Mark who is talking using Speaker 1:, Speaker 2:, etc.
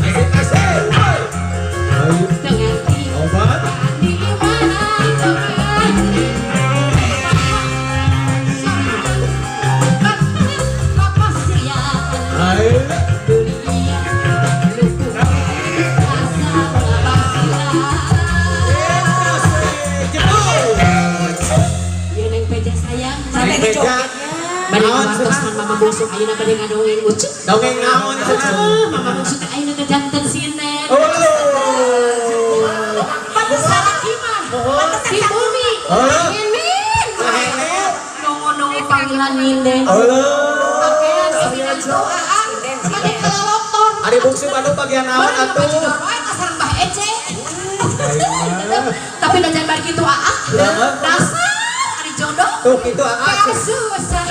Speaker 1: Asik asik. Ayo. Obat. Ayo. Asik. Cepat.
Speaker 2: Neng Peja sayang.
Speaker 1: Neng Peja.
Speaker 2: Bade
Speaker 1: Naon
Speaker 2: ngawartos
Speaker 1: cenah?
Speaker 2: Mama Bungsu ayeuna bade ngadongeng ucu.
Speaker 1: Dongeng naon cenah?
Speaker 2: Ah, Mama Bungsu teh ayeuna teh janten sinden.
Speaker 1: Oh.
Speaker 2: Pan salaki mah di bumi.
Speaker 1: Oh.
Speaker 2: Ninin.
Speaker 1: Ninin.
Speaker 2: Nunggu-nunggu panggilan nyinden.
Speaker 1: Oh.
Speaker 2: Pakaian sinden doa. Bade kelolotor.
Speaker 1: Ari Bungsu Bandung bagian naon
Speaker 2: Baru
Speaker 1: atuh?
Speaker 2: baju wae ka sareng Mbah Ece. Tapi da jangan kitu aa.
Speaker 1: Banget.
Speaker 2: Dasar ari jodoh.
Speaker 1: Tuh kitu aa.
Speaker 2: Susah.